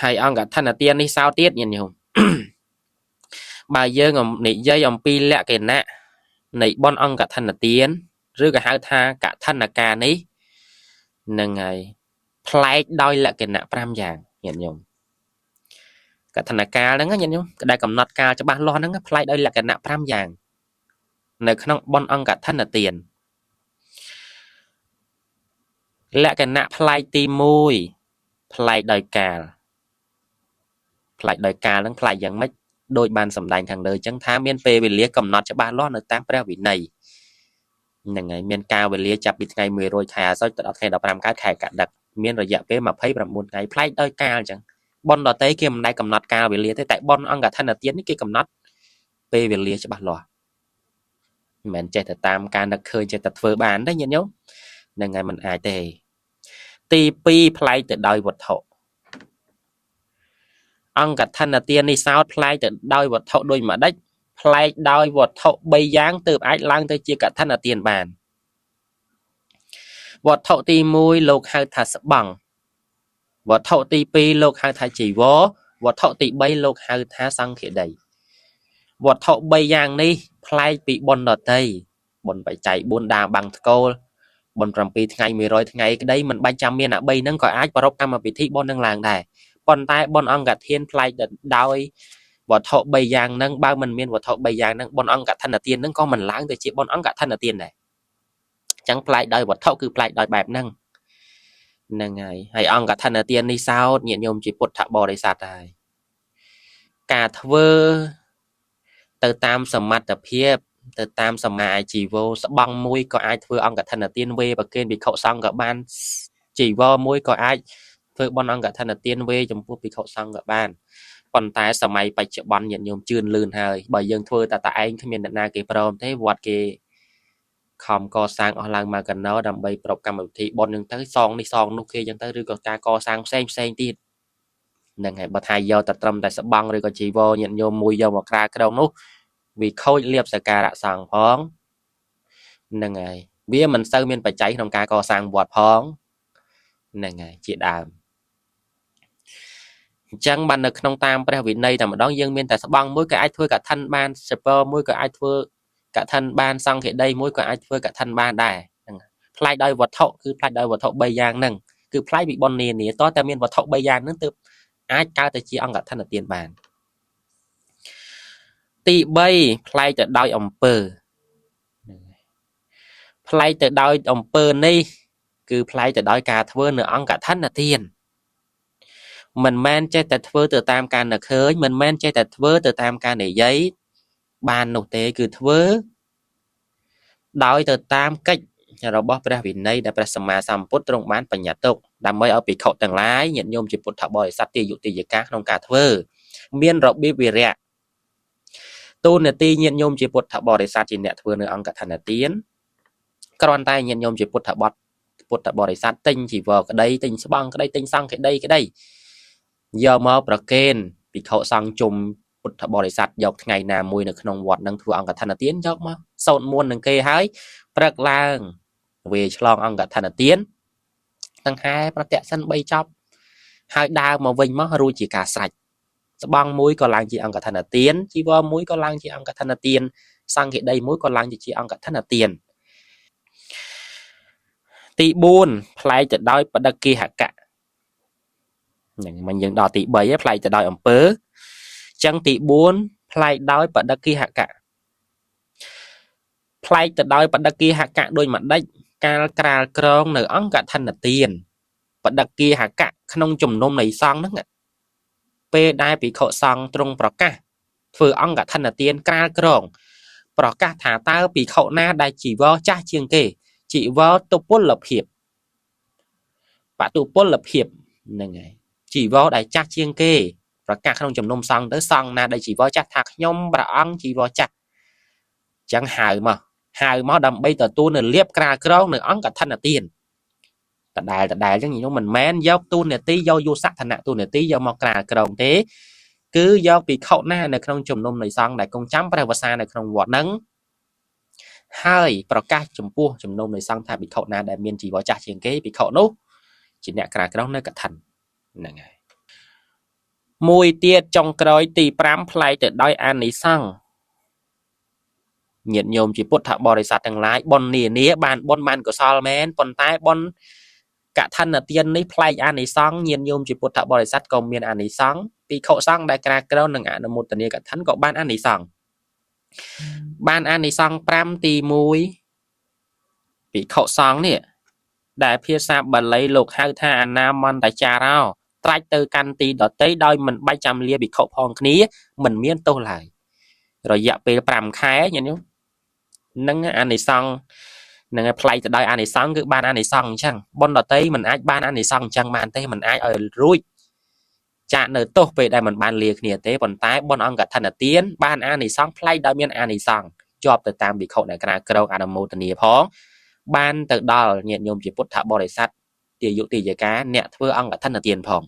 ហើយអង្គកឋិនទាននេះសោទៀតញាតិញោម បើយើងនិយាយអំពីលក្ខណៈនៃបុណ្យអង្គកឋិនទានឬក៏ហៅថាកឋិនកានេះនឹងហើយប្លែកដោយលក្ខណៈ5យ៉ាងញាតិញោមកឋិនកាលហ្នឹងញាតិញោមដែលកំណត់កាលច្បាស់លាស់ហ្នឹងប្លែកដោយលក្ខណៈ5យ៉ាងនៅក្នុងបុណ្យអង្គកឋិនទានលក្ខណៈប្លែកទី1ប្លែកដោយកាលប្លែកដោយកាលហ្នឹងប្លែកយ៉ាងម៉េចដោយបានសម្ដែងខាងលើអញ្ចឹងថាមានពេលវេលាកំណត់ច្បាស់លាស់នៅតាមព្រះវិន័យហ្នឹងហើយមានកាលវេលាចាប់ពីថ្ងៃ1រោចខែអាសត់ទៅដល់ថ្ងៃ15កើតខែកត្តិកមានរយៈពេល29ថ្ងៃប្លែកដោយកាលអញ្ចឹងបុណ្យដទៃគេមិនដែលកំណត់កាលវេលាទេតែបុណ្យអង្គកឋិនទាននេះគេកំណត់ពេលវេលាច្បាស់លាស់មិនមែនចេះតែតាមការនឹកឃើញចេះតែធ្វើបានទេញាតិញោមហ្នឹងហើយមិនអាចទេទី2ប្លែកទៅដោយវត្ថុអង្គកឋិនទាននេះសោតប្លែកទៅដោយវត្ថុដូចម្ដេចប្លែកដោយវត្ថុ3យ៉ាងទើបអាចឡើងទៅជាកឋិនទានបានវត្ថុទី1លោកហៅថាស្បង់វត្ថុទី2លោកហៅថាជីវរវត្ថុទី3លោកហៅថាសង្ឃាដីវត្ថុ3យ៉ាងនេះប្លែកពីបុណ្យដទៃបុណ្យបច្ច័យ4ដាបាំងថ្កូលបុណ្យ7ថ្ងៃ100ថ្ងៃក្តីមិនបាច់ចាំមានអា3ហ្នឹងក៏អាចប្រារព្ធកម្មពិធីបុណ្យនឹងឡើងដែរប៉ុន្តែបុណ្យអង្គធានប្លែកដោយវត្ថុ3យ៉ាងហ្នឹងបើមិនមានវត្ថុ3យ៉ាងហ្នឹងបុណ្យអង្គកឋិនទានហ្នឹងក៏មិនឡើងទៅជាបុណ្យអង្គកឋិនទានដែរអញ្ចឹងប្លែកដោយវត្ថុគឺប្លែកដោយបែបហ្នឹងហ្នឹងហើយហើយអង្គកឋិនទាននេះសោតញាតិញោមជាពុទ្ធបរិស័ទហើយការធ្វើទៅតាមសមត្ថភាពទៅតាមសមាជីវោស្បង់មួយក៏អាចធ្វើអង្គកឋិនទានវេប្រគេនភិក្ខុសង្ឃក៏បានជីវរមួយក៏អាចធ្វើបុណ្យអង្គកឋិនទានវេចំពោះភិក្ខុសង្ឃក៏បានប៉ុន្តែសម័យបច្ចុប្បន្នញាតិញោមជឿនលឿនហើយបើយើងធ្វើតែតែឯងគ្មានអ្នកណាគេព្រមទេវត្តគេខំកសាងអស់ឡើងមកកណោដើម្បីប្រពកម្មវិធីបុណ្យហ្នឹងទៅសងនេះសងនោះគេអញ្ចឹងទៅឬក៏ការកសាងផ្សេងផ្សេងទៀតហ្នឹងហើយបើថាយកតែត្រឹមតែស្បង់ឬក៏ជីវរញាតិញោមមួយយកមកក្រាលក្រងនោះវាខូចលៀបសក្ការៈសង្ឃផងហ្នឹងហើយវាមិនសូវមានបច្ច័យក្នុងការកសាងវត្តផងហ្នឹងហើយជាដើមអញ្ចឹងបាននៅក្នុងតាមព្រះវិន័យតែម្ដងយើងមានតែស្បង់មួយក៏អាចធ្វើកឋិនបានសិពមួយក៏អាចធ្វើកឋិនបានសង្ឃាដីមួយក៏អាចធ្វើកឋិនបានដែរហ្នឹងប្លែកដោយវត្ថុគឺប្លែកដោយវត្ថុ3យ៉ាងហ្នឹងគឺប្លែកពីបុណ្យនានាតតែមានវត្ថុ3យ៉ាងហ្នឹងទើបអាចកើតទៅជាអង្គកឋិនទានបានទី3ប្លែកទៅដោយអំពើប្លែកទៅដោយអំពើនេះគឺប្លែកទៅដោយការធ្វើនៅអង្គកឋិនទានមិនមែនចេះតែធ្វើទៅតាមការនឹកឃើញមិនមែនចេះតែធ្វើទៅតាមការនិយាយបាននោះទេគឺធ្វើដោយទៅតាមកិច្ចរបស់ព្រះវិន័យដែលព្រះសម្មាសម្ពុទ្ធទ្រង់បានបញ្ញត្តិទុកដើម្បីឲ្យភិក្ខុទាំងឡាយញាតិញោមជាពុទ្ធបរិស័ទទាយុទាយកាក្នុងការធ្វើមានរបៀបវិរៈទូនាទីញាតិញោមជាពុទ្ធបរិស័ទជាអ្នកធ្វើនៅអង្គកឋិនទានគ្រាន់តែញាតិញោមជាពុទ្ធបរិស័ទទិញជីវរក្តីទិញស្បង់ក្តីទិញសង្ឃក្តីក្តីយកមកប្រគេនភិក្ខុសង្ឃជុំពុទ្ធបរិស័ទយកថ្ងៃណាមួយនៅក្នុងវត្តនឹងធ្វើអង្គកឋិនទានយកមកសូត្រមន្តនឹងគេហើយព្រឹកឡើងវេឆ្លងអង្គកឋិនទានទាំងហែប្រតិសិន3ចប់ហើយដើរមកវិញមករួចជាការស្រេចស្បង់មួយក៏ឡើងជាអង្គកឋិនទានជីវរមួយក៏ឡើងជាអង្គកឋិនទានសង្ឃាដីមួយក៏ឡើងជាអង្គកឋិនទានទី4ប្លែកទៅដោយបដិគិហកៈហ្នឹងមិញយើងដល់ទី3ឯងប្លែកទៅដោយអំពើអញ្ចឹងទី4ប្លែកដោយបដិគិហកៈប្លែកទៅដោយបដិគិហកៈដូចម្ដេចកាលក្រាលក្រងនៅអង្គកឋិនទានបដិគិហកៈក្នុងជំនុំនៃសង្ឃហ្នឹងពេលដែលភិក្ខុសង្ឃទ្រង់ប្រកាសធ្វើអង្គកឋិនទានក្រាលក្រងប្រកាសថាតើភិក្ខុណាដែលជីវរចាស់ជាងគេជីវរទុពលភាពបតុពលភាពហ្នឹងហើយជីវរដែលចាស់ជាងគេប្រកាសក្នុងជំនុំសង្ឃទៅសង្ឃណាដែលជីវរចាស់ថាខ្ញុំព្រះអង្គជីវរចាស់អញ្ចឹងហៅមកដើម្បីទទួលនៅលៀបក្រាលក្រងនៅអង្គកឋិនទានដដែលអញ្ចឹងខ្ញុំមិនមែនយកទូនាទីយកយុស័ក្តិឋានៈទូនាទីយកមកក្រាលក្រងទេគឺយកភិក្ខុណានៅក្នុងជំនុំនៃសង្ឃដែលគង់ចាំព្រះវស្សានៅក្នុងវត្តហ្នឹងហើយប្រកាសចំពោះជំនុំនៃសង្ឃថាភិក្ខុណាដែលមានជីវរចាស់ជាងគេភិក្ខុនោះជាអ្នកក្រាលក្រងនៅកឋិនហ្នឹងហើយ មួយទៀតចុងក្រោយទី5ប្លែកទៅដោយអានិសង្សញាតិញោមជាពុទ្ធបរិស័ទទាំងឡាយបុណ្យនានាបានបុណ្យបានកុសលមែនប៉ុន្តែបុណ្យកឋិនទាននេះប្លែកអានិសង្សញាតិញោមជាពុទ្ធបរិស័ទក៏មានអានិសង្សភិក្ខុសង្ឃដែលក្រាលគ្រងនឹងអនុមោទនាកឋិនក៏បានអានិសង្សបានអានិសង្ស5ទី1ភិក្ខុសង្ឃនេះដែលភាសាបាលីលោកហៅថាអនាមន្តចារោត្រាច់ទៅកាន់ទីដតីដោយមិនបាច់ចាំលាភិក្ខុផងគ្នាមិនមានទោសឡើយរយៈពេល5ខែញាតិញោមនឹងអានិសង្សនឹងឲ្យប្លែកទៅដោយអានិសង្សគឺបានអានិសង្សអញ្ចឹងបុណ្យដតីមិនអាចបានអានិសង្សអញ្ចឹងបានទេមិនអាចឲ្យរួចចាកនៅទោសពេលដែលមិនបានលាគ្នាទេប៉ុន្តែបុណ្យអង្គកឋិនទានបានអានិសង្សប្លែកដោយមានអានិសង្សជាប់ទៅតាមភិក្ខុដែលក្រាលគ្រងអនុមោទនាផងបានទៅដល់ញាតិញោមជាពុទ្ធបរិស័ទទាយុទាយកាអ្នកធ្វើអង្គកឋិនទានផង